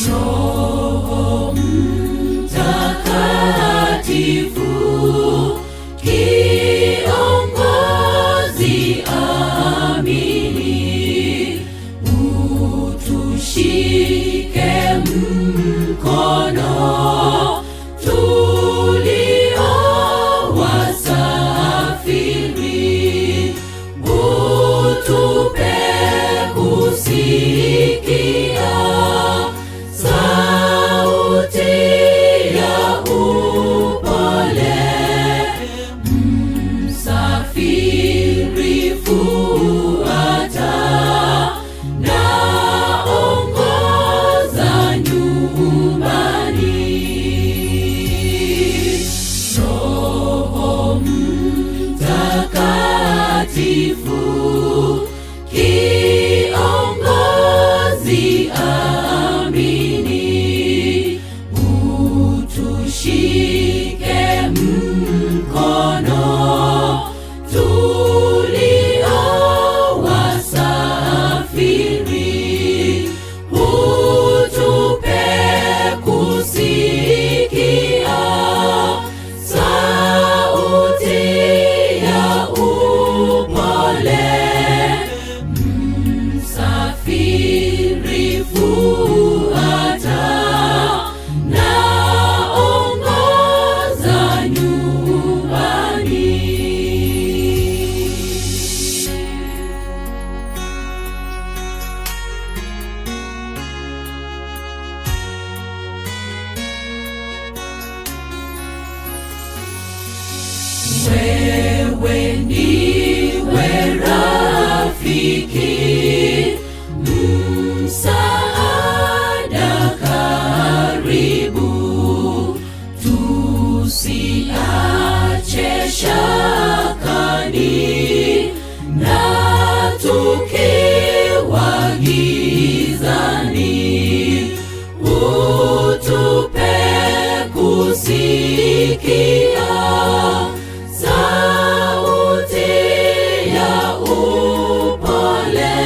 Roho Mtakatifu, kiongozi amini, utushike mkono tulio wasafiri, utupe kusikia sauti ya upole, msafiri fuata naongoza nyumbani. Roho Mtakatifu, kiongozi amini, utushike mkono tulio wasafiri, utupe kusikia sauti ya upole, msafiri fuata naongoza Wewe ndiwe rafiki, msaada karibu, tusiache shakani, na tukiwa gizani, utupe kusikia sauti ya upole.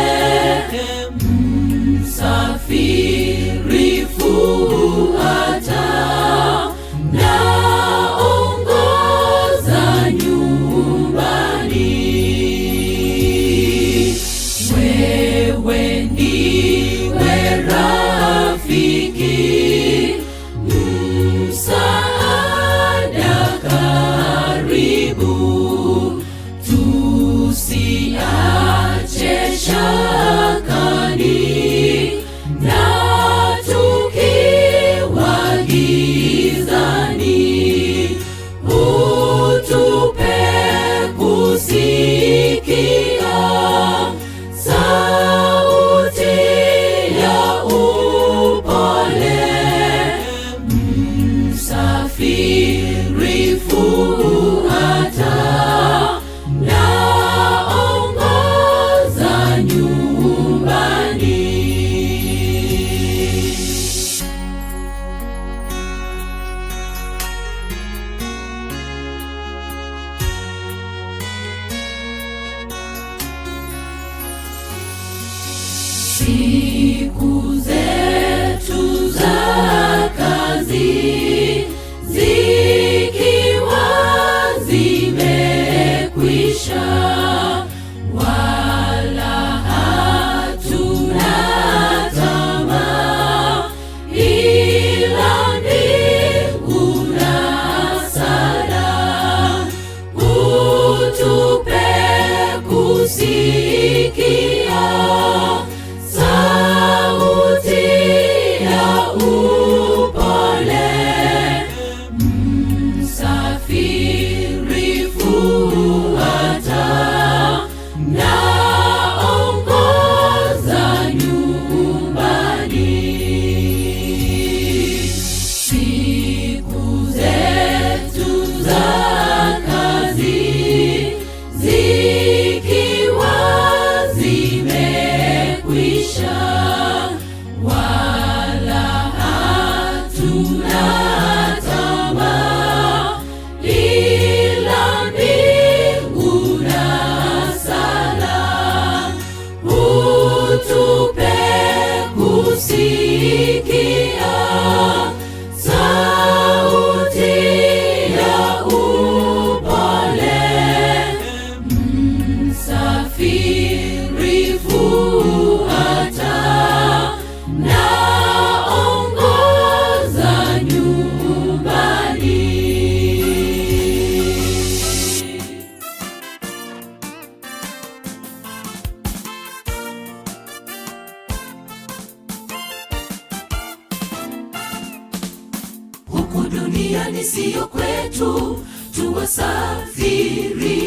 Msafiri fuata na ongoza nyumbani. Wewe ndiwe rafiki, msaada karibu, tusiache shakani, na tukiwa gizani, utupe kusikia sauti ya upole. Msafiri fuata na ongoza nyumbani. Siku zetu za kazi zikiwa zimekwisha, wala hatuna tamaa ila mbingu na sala, utupe kusikia sauti ya upole. Msafiri fuata na ongoza nyumbani. Siku zetu za kazi zikiwa zimekwisha, wala hatuna tamaa ila mbingu na sala, utupe kusikia sauti ya upole. Msafiri fuata na ongoza nyumbani. Huku duniani siyo kwetu, tuwasafiri,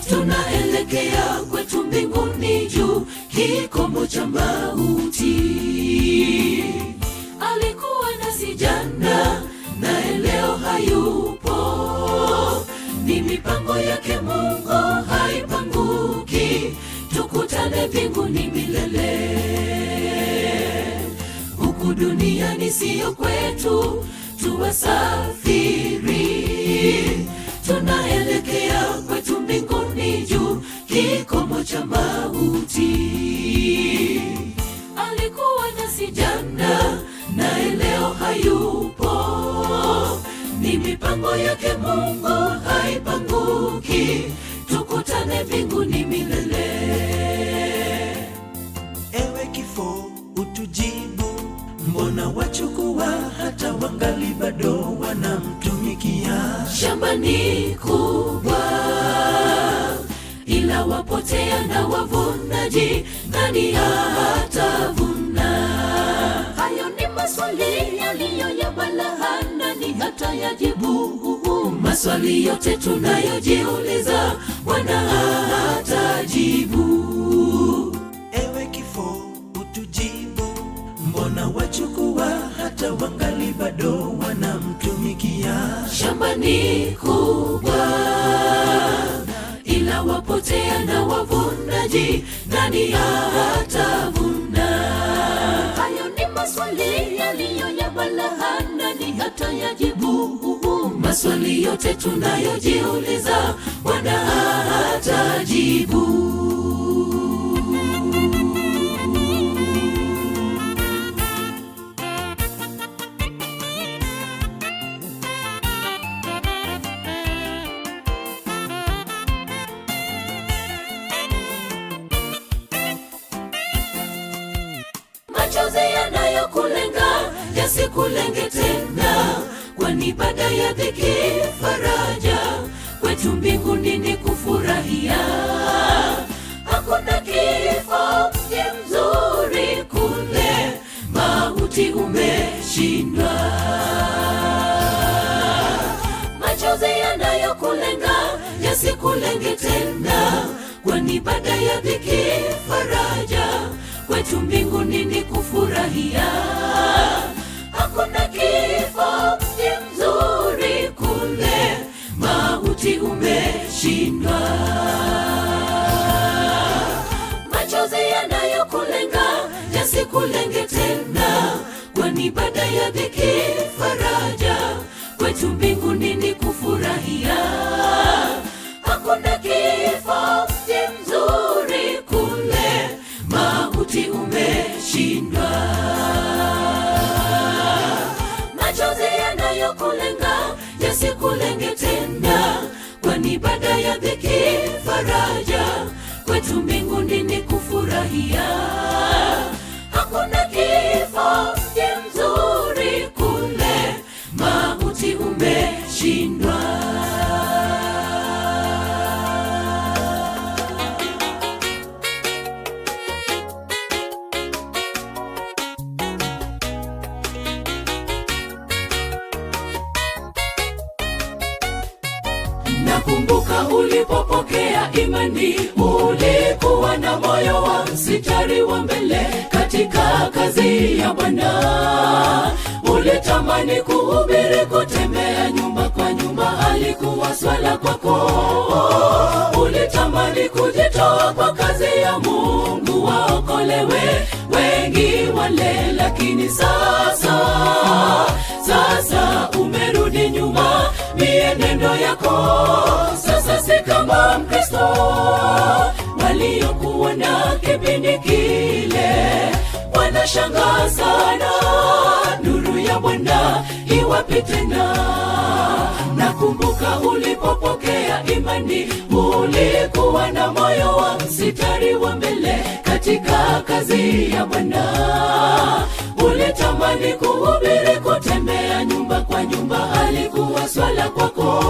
tunaelekea kwetu mbinguni juu, kikomo cha mauti. Alikuwa nasi jana, naye leo hayupo. Ni mipango yake Mungu haipanguki, tukutane mbinguni milele. Huku duniani siyo kwetu, tuwasafiri, tunaelekea kwetu mbinguni juu, kikomo cha mauti. Alikuwa nasi jana, naye leo hayupo. Ni mipango yake Mungu haipanguki, tukutane mbinguni milele. Ewe kifo utujibu, mbona wachukua hata wangali bado wanamtumikia? Shamba ni kubwa, ila wapotea na wavunaji, nani hatavuna? Hayo ni maswali yaliyo ya balaa, nani hatayajibu? Maswali yote tunayojiuliza, Bwana atajibu. Ewe kifo utujibu, mbona wachukua hata wangali bado wanamtumikia? Shamba ni kubwa, ila wapotea na wavunaji, nani atavuna? Hayo ni maswali yaliyo ya balaa, nani atayajibu? Maswali yote tunayojiuliza, Bwana atajibu. Machozi yanayokulenga yasikulenge tena, kwani baada ya dhiki faraja, kwetu mbinguni ni kufurahia. Hakuna kifo, mji mzuri kule, mauti umeshindwa. Machozi yanayokulenga yasikulenge tena, kwani baada ya dhiki faraja, kwetu mbinguni ni kufurahia. Hakuna kifo, mji mzuri kule, mauti umeshindwa. Machozi yanayokulenga yasikulenge tena, kwani baada ya dhiki faraja, kwetu mbinguni ni kufurahia. Hakuna kifo, mji mzuri kule, mauti umeshindwa. Machozi yanayokulenga yasikulenge tena, kwani baada ya dhiki faraja, kwetu mbinguni ni kufurahia. Hakuna kifo, mji mzuri kule, mauti umeshindwa. Nakumbuka ulipopokea imani, ulikuwa na moyo wa mstari wa mbele katika kazi ya Bwana. Ulitamani kuhubiri, kutembea nyumba kwa nyumba, alikuwa swala kwako. Ulitamani kujitoa kwa kazi ya Mungu, waokolewe wengi wale, lakini sasa umerudi nyuma, mienendo yako sasa si kama Mkristo. Waliokuona kipindi kile wanashangaa sana, nuru ya Bwana iwapi tena? Nakumbuka ulipopokea imani, ulikuwa na moyo wa mstari wa mbele katika kazi ya Bwana. Ulitamani kuhubiri, kutembea nyumba kwa nyumba, alikuwa swala kwako.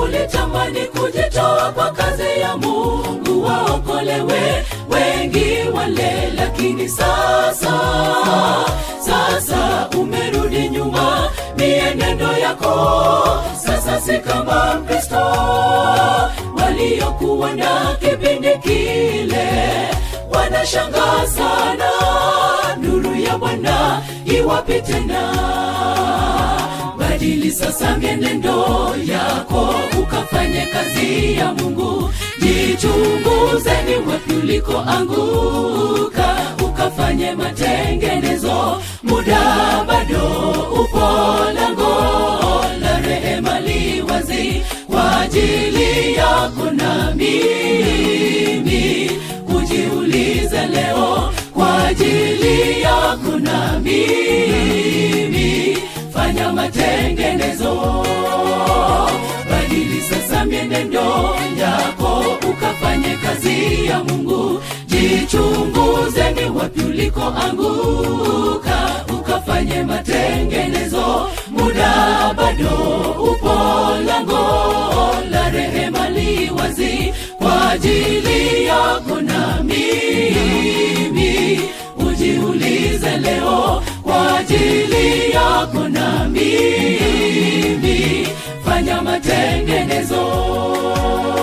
Ulitamani kujitoa kwa kazi ya Mungu, waokolewe wengi wale, lakini sasa umerudi nyuma, mienendo yako sasa si kama Mkristo. Waliokuwa na kipindi kile wanashangaa sana, nuru ya Bwana iwapi tena? Badili sasa mienendo yako, ukafanye kazi ya Mungu. Jichunguze ni wapi ulikoanguka, ukafanye matengenezo. Muda bado upo, lango la rehema li wazi kwa ajili yako na mimi. Ujiulize leo, kwa ajili yako na mimi, fanya matengenezo. Badili sasa mienendo yako, ukafanye kazi ya Mungu. Jichunguze ni wapi ulikoanguka, ukafanye matengenezo. Muda bado upo, lango la rehema li wazi kwa ajili yako na mimi. Ujiulize leo, kwa ajili yako na mimi, fanya matengenezo.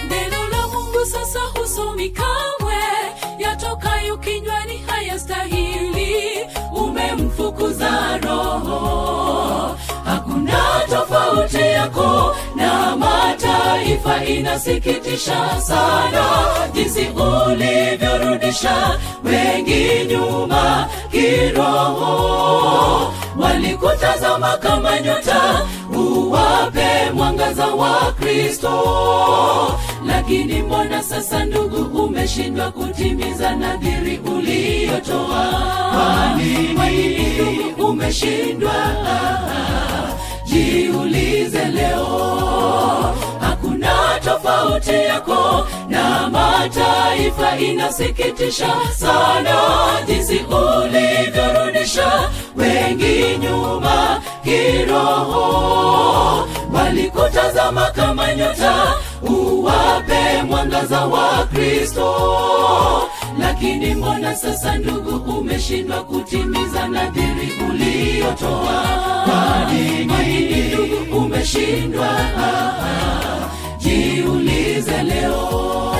Neno la Mungu sasa husomi kamwe, yatokayo kinywani hayastahili. Umemfukuza Roho, hakuna tofauti yako na mataifa. Inasikitisha sana jinsi ulivyorudisha wengi nyuma kiroho. Walikutazama kama nyota, uwape mwangaza wa Kristo, lakini mbona sasa ndugu umeshindwa kutimiza nadhiri uliyotoa? Kwa nini ndugu umeshindwa? Jiulize leo, hakuna tofauti yako na mataifa. Inasikitisha sana jinsi ulivyorudisha wengi nyuma kiroho. Walikutazama kama nyota, uwape mwangaza wa Kristo, lakini mbona sasa ndugu umeshindwa kutimiza nadhiri uliyotoa? Kwa nini ndugu umeshindwa? Jiulize leo,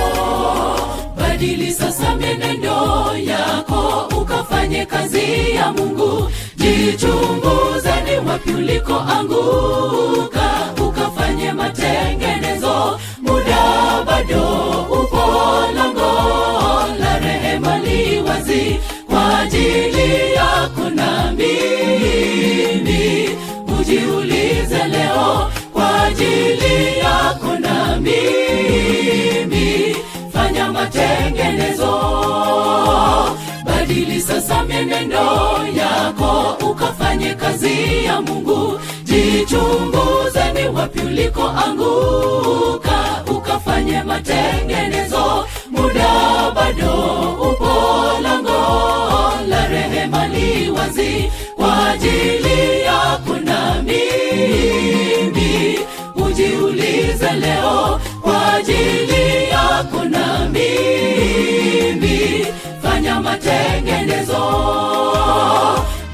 badili sasa mienendo yako, ukafanye kazi ya Mungu. Jichunguze ni wapi ulikoanguka, ukafanye matengenezo. Muda bado upo, lango la rehema li wazi kwa ajili yako na mimi. Ujiulize leo, kwa ajili yako na mimi, fanya matengenezo. Badili sasa mienendo yako, ukafanye kazi ya Mungu. Jichunguze ni wapi ulikoanguka, ukafanye matengenezo. Muda bado upo, lango la rehema li wazi kwa ajili yako na mimi. Ujiulize leo, kwa ajili yako na mimi, fanya matengenezo.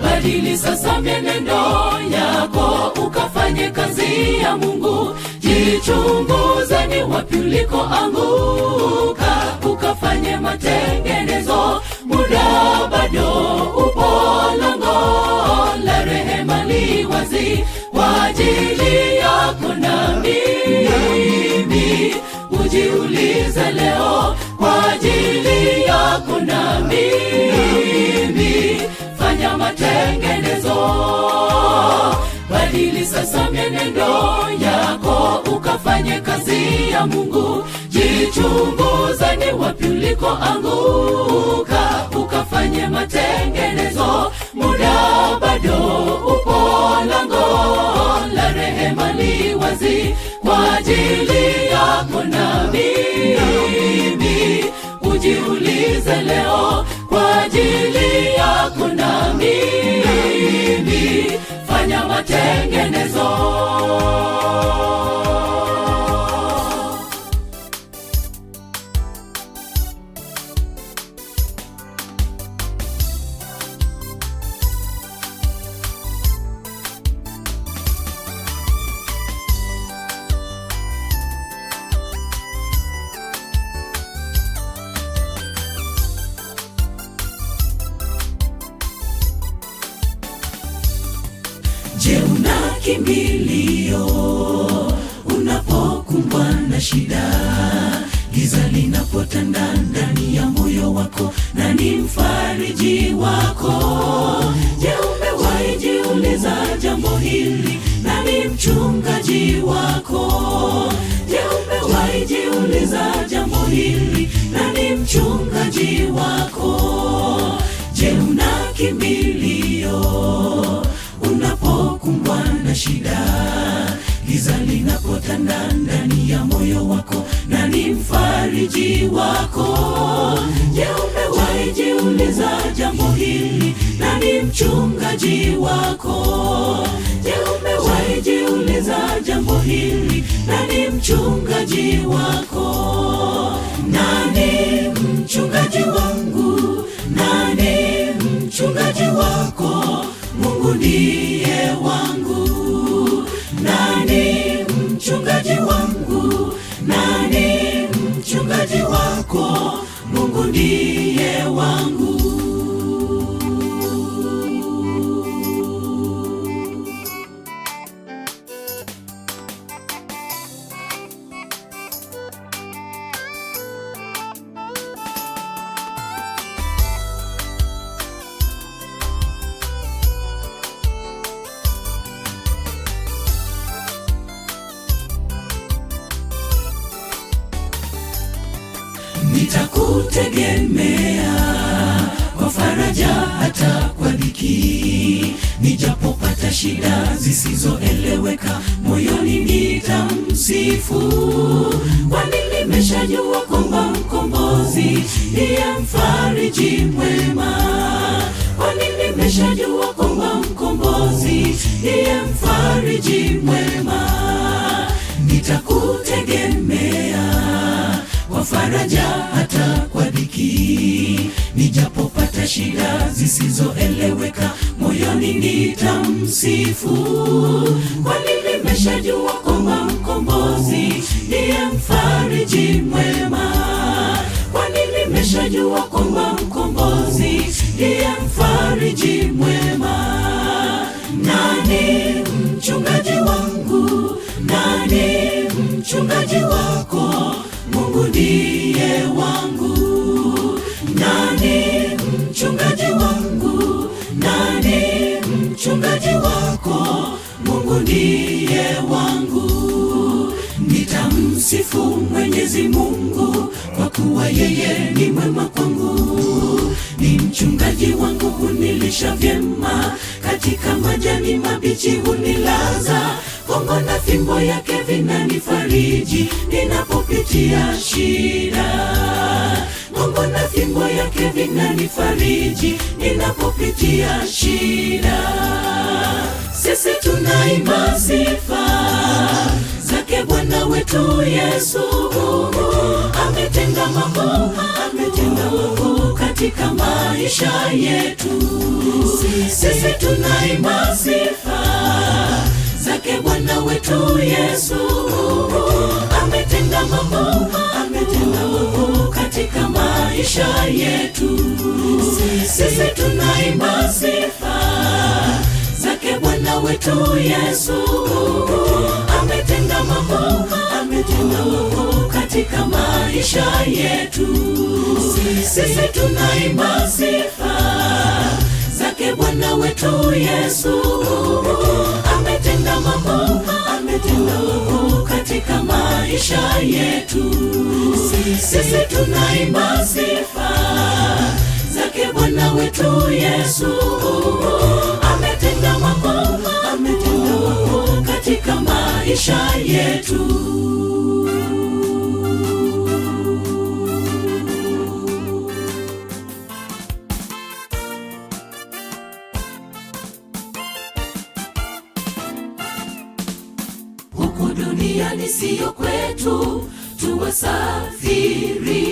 Badili sasa mienendo yako, ukafanye kazi ya Mungu. Jichunguze ni wapi ulikoanguka, ukafanye matengenezo. Muda bado upo, lango la rehema li wazi kwa ajili yako na mimi. Ujiulize leo, kwa ajili yako na mimi, fanya matengenezo. Badili sasa mienendo yako, ukafanye kazi ya Mungu. Jichunguze ni wapi ulikoanguka, ukafanye matengenezo. Muda bado upo, lango la rehema li wazi kwa ajili yako na mimi. Ujiulize leo, kwa ajili yako na mimi, fanya matengenezo. Je, una kimbilio unapokumbwa na shida? Giza linapotanda ndani ya moyo wako, nani mfariji wako? Je, umewahi jiuliza jambo hili? Nani mchungaji wako? Je, umewahi jiuliza jambo hili? Nani mchungaji wako? Je, una kimbilio unapokumbwa na shida? Giza linapotanda ndani ya moyo wako, nani mfariji wako? Je, umewahi jiuliza jambo hili? Nani mchungaji wako? Je, umewahi jiuliza jambo hili? Nani mchungaji wako? Nani mchungaji wangu? Nani mchungaji wako? Mungu ndiye wangu. Nani mchungaji wangu? Nani mchungaji wako? Mungu ndiye wangu. Nitakutegemea kwa faraja hata kwa dhiki, nijapopata shida zisizoeleweka, moyoni nitamsifu. Kwani nimeshajua kwamba mkombozi ndiye mfariji mwema. Kwani nimeshajua kwamba mkombozi ndiye mfariji mwema. Nitakutegemea kwa faraja hata kwa dhiki, nijapopata shida zisizoeleweka, moyoni nitamsifu. Kwani nimeshajua kwamba mkombozi ndiye mfariji mwema. Kwani nimeshajua kwamba mkombozi ndiye mfariji mwema. Nani mchungaji wangu? Nani mchungaji wako? Mungu ndiye wangu. Nani mchungaji wangu? Nani mchungaji wako? Mungu ndiye wangu. Nitamsifu Mwenyezi Mungu kwa kuwa yeye ni mwema kwangu. Ni mchungaji wangu, hunilisha vyema, katika majani mabichi hunilaza. Gongo na fimbo yake vinanifariji ninapopitia shida. Gongo na fimbo yake vinanifariji ninapopitia shida. Sisi tunaimba sifa zake Bwana wetu Yesu. Ametenda mambo, ametenda makuu katika maisha yetu. Sisi tunaimba sifa zake Bwana wetu Yesu. Ametenda mambo, ametenda makuu katika maisha yetu. Sisi tunaimba sifa zake Bwana wetu Yesu. Ametenda mambo, ametenda makuu katika maisha yetu. Sisi tunaimba sifa zake Bwana wetu Yesu. Ametenda mambo, ametenda makuu katika maisha yetu. Sisi tunaimba sifa zake Bwana wetu Yesu. Ametenda mambo, ametenda makuu katika maisha yetu. Huku duniani siyo kwetu, tuwasafiri,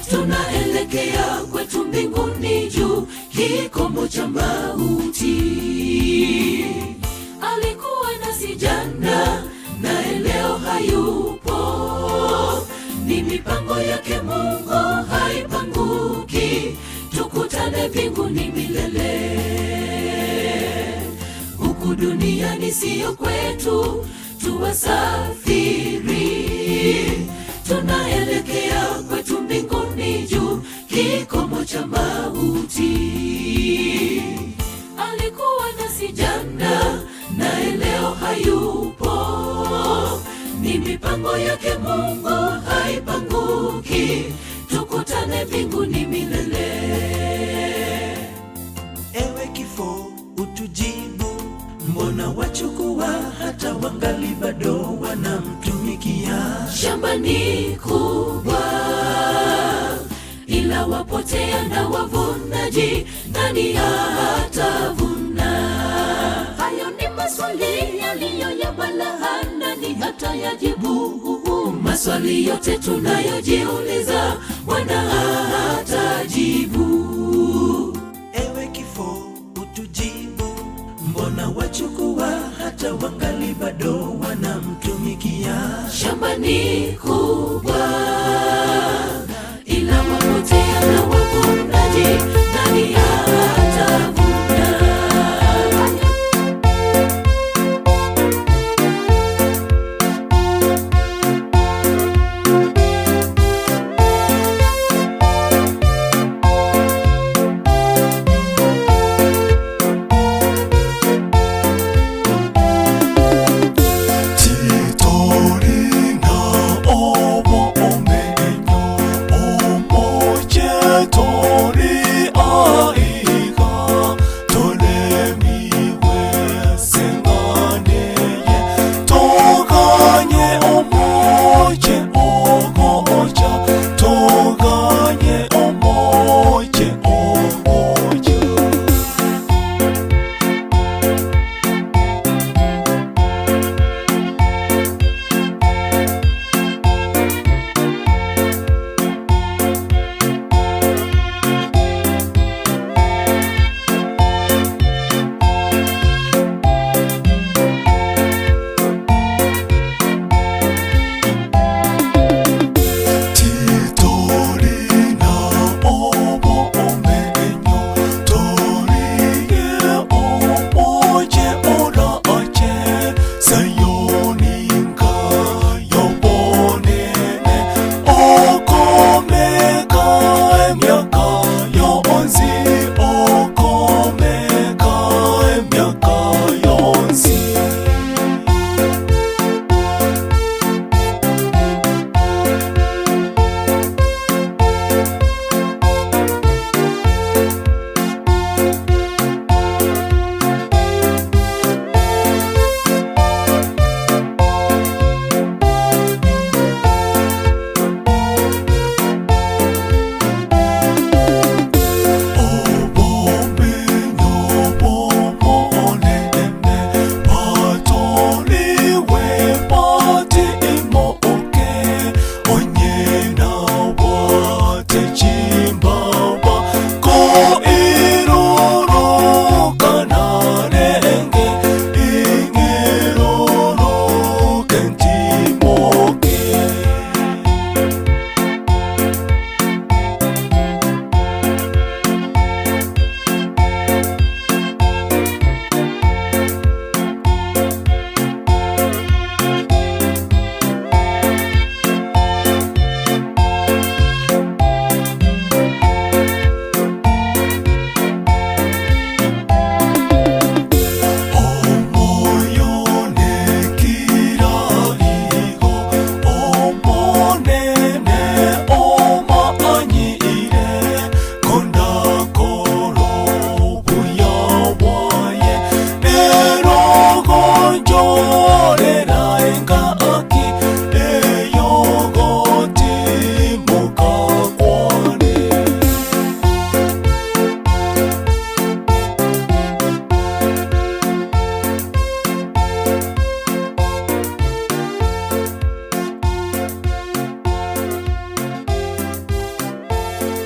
tunaelekea kwetu mbinguni juu, kikomo cha mauti. Alikuwa nasi jana, naye leo hayupo. Ni mipango yake Mungu haipanguki, tukutane mbinguni milele. Huku duniani siyo kwetu, tuwasafiri, tunaelekea kwetu mbinguni juu, kikomo cha mauti. Alikuwa nasi jana, naye leo hayupo. Ni mipango yake Mungu haipanguki, tukutane mbinguni milele. Ewe kifo utujibu, mbona wachukua hata wangali bado wanamtumikia? Shamba ni kubwa, ila wapotea na wavunaji, nani atavuna? Hayo ni Maswali yaliyo ya balaa, nani hatayajibu? Maswali yote tunayojiuliza, Bwana hatajibu. Ewe kifo utujibu, mbona wachukua hata wangali bado wanamtumikia? Shambani kuu